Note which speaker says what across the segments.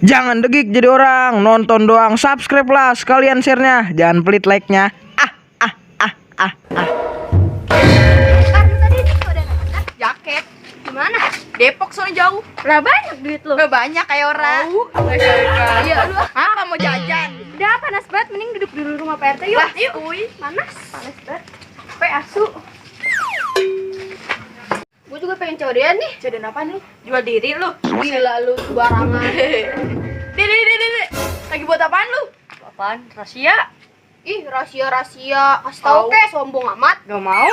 Speaker 1: Jangan degik jadi orang, nonton doang, subscribe lah sekalian share-nya, jangan pelit like-nya.
Speaker 2: Tadi itu ada namanya jaket. Gimana?
Speaker 3: Depok sono jauh.
Speaker 2: Lah banyak duit lu.
Speaker 3: Banyak kayak orang.
Speaker 2: Iya lu.
Speaker 3: Apa mau jajan?
Speaker 2: Udah panas banget, mending duduk dulu rumah Pak RT yuk.
Speaker 3: Lah, yuk.
Speaker 2: Panas banget. Capek asu. Gue juga pengen codean nih.
Speaker 3: Jajan apa nih? Jual diri lu.
Speaker 2: Gila lu sembarangan.
Speaker 3: Dede. Lagi buat apaan lu?
Speaker 2: Apaan? Rahasia? Ih, rahasia. Kasih tahu
Speaker 3: Tahu.
Speaker 2: kek, sombong amat.
Speaker 3: Gak mau.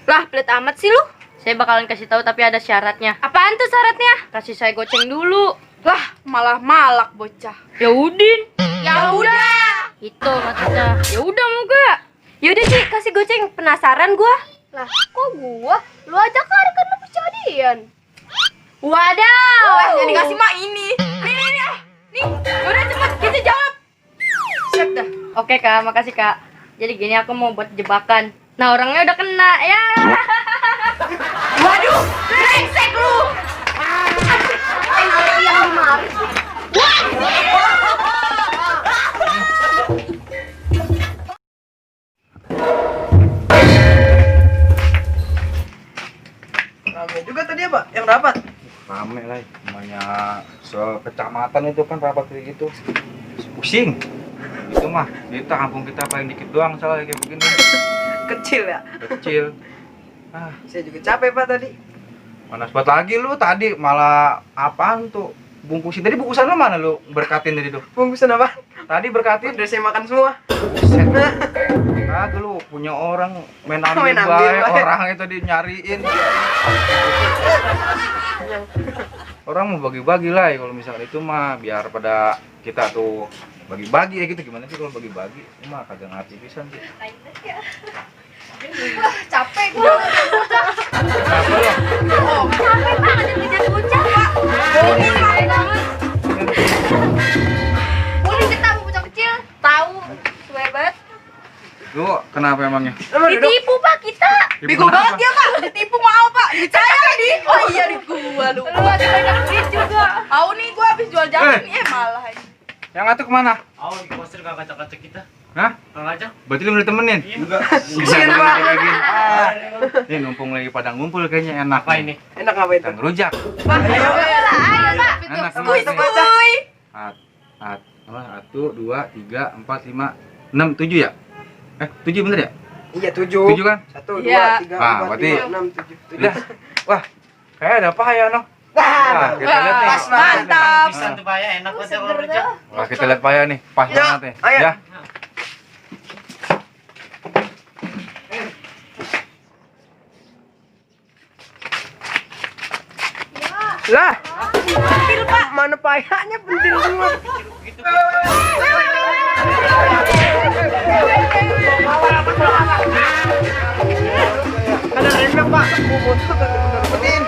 Speaker 3: Lah, pelit amat sih lu.
Speaker 4: Saya bakalan kasih tahu tapi ada syaratnya.
Speaker 2: Apaan tuh syaratnya?
Speaker 4: Kasih saya goceng dulu.
Speaker 3: Lah, malah malak bocah.
Speaker 4: Ya udin.
Speaker 3: Ya udah.
Speaker 4: Itu maksudnya. Ya udah mau gak?
Speaker 2: Yaudah Ci, kasih goceng. Penasaran gua. Lah, kok gua? Lu aja kan lu kejadian. Wadaw.
Speaker 3: Wah, yang dikasih mah ini. Nih. Udah cepet kita jawab. Siap dah.
Speaker 4: Oke kak, makasih kak. Jadi gini aku mau buat jebakan. Nah orangnya udah kena ya.
Speaker 3: Waduh, brengsek lu.
Speaker 2: Yang dimari.
Speaker 1: Rame juga tadi ya, Pak, yang rapat.
Speaker 5: Rame lah, namanya sekecamatan itu kan rapat kayak gitu. Pusing. Itu mah, kita kampung kita paling dikit doang salah kayak begini.
Speaker 1: Kecil ya.
Speaker 5: Kecil.
Speaker 1: Saya juga capek, Pak, tadi.
Speaker 5: Panas banget lagi lu tadi, malah apaan tuh? Bungkusin tadi bungkusan lu mana lu berkatin tadi tuh?
Speaker 1: Bungkusan apa?
Speaker 5: Tadi berkatin
Speaker 1: Udah saya makan semua.
Speaker 5: set. Kagak lu punya orang main ambil
Speaker 1: Main ambil
Speaker 5: bae,
Speaker 1: bae.
Speaker 5: orang itu nyariin. Orang mau bagi-bagi lah ya, kalau misalkan itu mah biar pada kita tuh bagi-bagi ya gitu. Gimana sih kalau bagi-bagi? Itu mah kagak ngerti pisan sih.
Speaker 3: Capek gua.
Speaker 5: Kenapa lu?
Speaker 2: Capek banget ngejar bocah, Pak.
Speaker 3: Boleh ketemu bocah kecil. Tahu. Suwe banget.
Speaker 5: Lu kenapa emangnya?
Speaker 3: Ditipu Pak kita. Bego banget dia Pak. Ditipu mau Pak. Duit saya lagi. Oh iya duit gua lu. Lu lagi banyak duit juga. Tahu nih gua habis jual jalan nih malah aja.
Speaker 5: Yang atuh kemana?
Speaker 6: Awal di poster gak kacak-kacak kita.
Speaker 5: Hah?
Speaker 6: Kang aja.
Speaker 5: Berarti lu udah temenin?
Speaker 6: Enggak.
Speaker 5: Bisa banget kayak gini. Nih numpung lagi pada ngumpul kayaknya enak.
Speaker 6: Apa ini?
Speaker 1: Enak apa itu?
Speaker 5: Kita ngerujak.
Speaker 3: Ayo Pak.
Speaker 5: Enak
Speaker 3: Kuy
Speaker 5: semua.
Speaker 3: kuy.
Speaker 5: Satu, dua, tiga, empat, lima, enam, tujuh ya? 7 bener ya?
Speaker 1: Iya, 7.
Speaker 5: 7 kan?
Speaker 1: 1, 2,
Speaker 3: Iya.
Speaker 1: 3,
Speaker 5: Ah,
Speaker 1: 4,
Speaker 5: berarti-
Speaker 1: 5, 6, 7.
Speaker 5: Udah. Wah, kayak ada apa ya, noh? Wah, kita lihat nih.
Speaker 1: pas banget.
Speaker 3: Mantap.
Speaker 6: Bisa tuh Pak ya, enak banget ya kalau kerja.
Speaker 5: Wah, kita lihat paya nih. Pas
Speaker 1: Ya,
Speaker 5: banget nih.
Speaker 1: ayo.
Speaker 5: Ya.
Speaker 1: Lah, pentil, Pak. Mana payahnya pentil semua? Ada remnya, Pak. Bubut tuh bener-bener.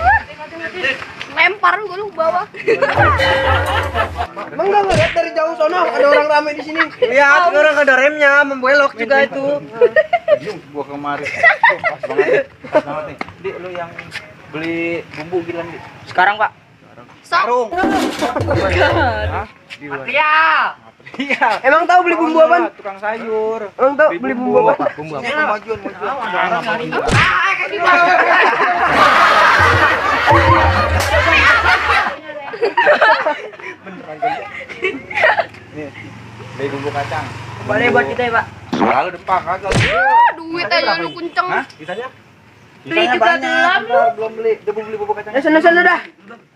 Speaker 2: Lempar gua lu ke bawah.
Speaker 1: Emang nggak ngeliat dari jauh sono ada orang rame di sini? Lihat, orang ada remnya, membelok juga itu.
Speaker 5: Yuk, gua kemarin. Tuh, pas banget. Pas banget nih. Di, lu yang beli bumbu gila nih.
Speaker 1: Sekarang, Pak.
Speaker 5: Sarung. Hah? Di mana?
Speaker 6: Material.
Speaker 5: Iya.
Speaker 1: Emang tahu beli bumbu apa?
Speaker 5: Tukang sayur.
Speaker 1: Emang tahu beli bumbu apa?
Speaker 5: Bumbu apa? Majuan. Nih, beli bumbu kacang.
Speaker 1: Boleh buat kita ya, Pak.
Speaker 5: Lalu depan kagak.
Speaker 2: Duit aja lu kenceng.
Speaker 5: Hah? Ditanya?
Speaker 2: Beli juga belum lu.
Speaker 5: Belum beli. Udah beli bumbu kacang.
Speaker 1: Ya sana dah.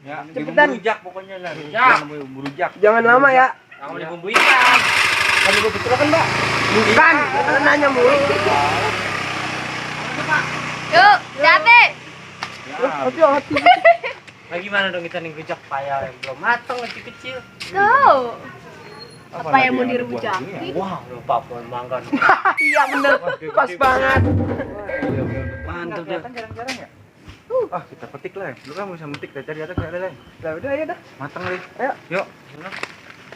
Speaker 5: Ya,
Speaker 1: cepetan.
Speaker 5: bumbu rujak pokoknya lah. Jangan bumbu rujak.
Speaker 1: Jangan lama ya.
Speaker 6: Kamu beli bumbu ikan.
Speaker 1: Kan gua betul kan, Pak? Bukan, kita nanya mulu.
Speaker 2: Yuk, hati.
Speaker 1: Hati-hati.
Speaker 6: Nah gimana dong kita nih rujak paya yang belum matang masih kecil.
Speaker 2: Tuh. Apa yang mau dirujak?
Speaker 6: Wah, lupa pohon mangga.
Speaker 1: Iya bener, pas banget.
Speaker 6: Mantap dah.
Speaker 5: Kan jarang-jarang ya? Ah, kita petik lah. Lu kan bisa metik, kita cari atas enggak ada lah.
Speaker 1: Lah udah ayo dah.
Speaker 5: Matang nih.
Speaker 1: Ayo.
Speaker 5: Yuk.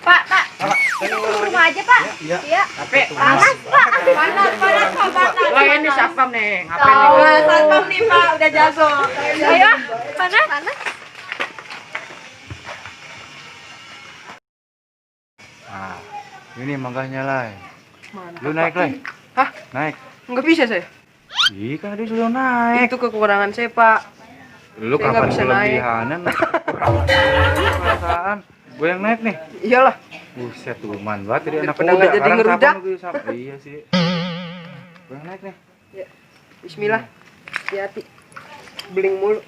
Speaker 2: Pak. Rumah aja, Pak.
Speaker 5: Iya.
Speaker 2: Iya.
Speaker 6: Tapi
Speaker 2: Panas, Pak.
Speaker 3: Panas.
Speaker 6: Wah ini satpam nih, ngapain nih?
Speaker 3: Wah, satpam nih Pak, udah jago.
Speaker 2: Ayo, panas.
Speaker 5: Ini mangganya lah. Lu naik lah.
Speaker 1: Hah?
Speaker 5: Naik.
Speaker 1: Nggak bisa saya.
Speaker 5: Ih, kan dia sudah naik.
Speaker 1: Itu kekurangan saya, Pak.
Speaker 5: Lu
Speaker 1: Saya nggak
Speaker 5: kapan
Speaker 1: bisa naik.
Speaker 5: kelebihanan? Perasaan. Gue yang naik nih.
Speaker 1: Iyalah.
Speaker 5: Buset, lumayan banget jadi anak
Speaker 1: Daripada
Speaker 5: muda.
Speaker 1: nggak jadi
Speaker 5: Sekarang
Speaker 1: ngerudak.
Speaker 5: kapan lu sama? Iya sih. Gue yang naik nih.
Speaker 1: Bismillah. Hati-hati. Beling mulu.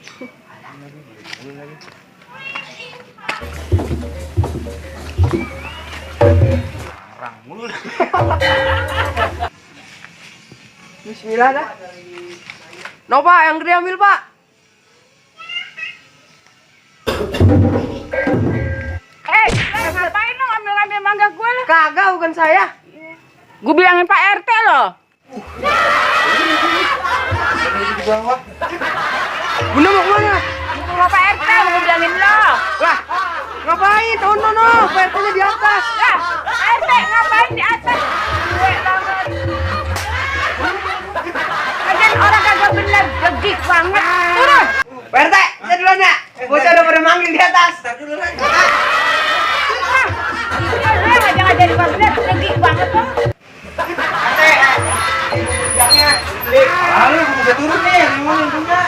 Speaker 5: Orang mulu.
Speaker 1: Bismillah dah. No, Pak, yang gede ambil, Pak.
Speaker 3: Ngapain lo ngambil mangga gue lo?
Speaker 1: Kagak, bukan saya.
Speaker 3: Gue bilangin Pak RT lo.
Speaker 1: Bunda mau kemana?
Speaker 3: Mau Pak RT gue bilangin lo.
Speaker 1: Lah, ngapain? Tono, no. PRT-nya di atas.
Speaker 3: Lah, RT ngapain di atas? Gue banget. Lagian orang kagak bener, gegik banget. Turun.
Speaker 1: PRT, saya duluan ya. Bocah udah pada manggil di atas.
Speaker 3: Lu yang ngajak-ngajarin gua bener, gegik banget lo.
Speaker 1: Lalu, bisa turun nih. Yang mana yang punya?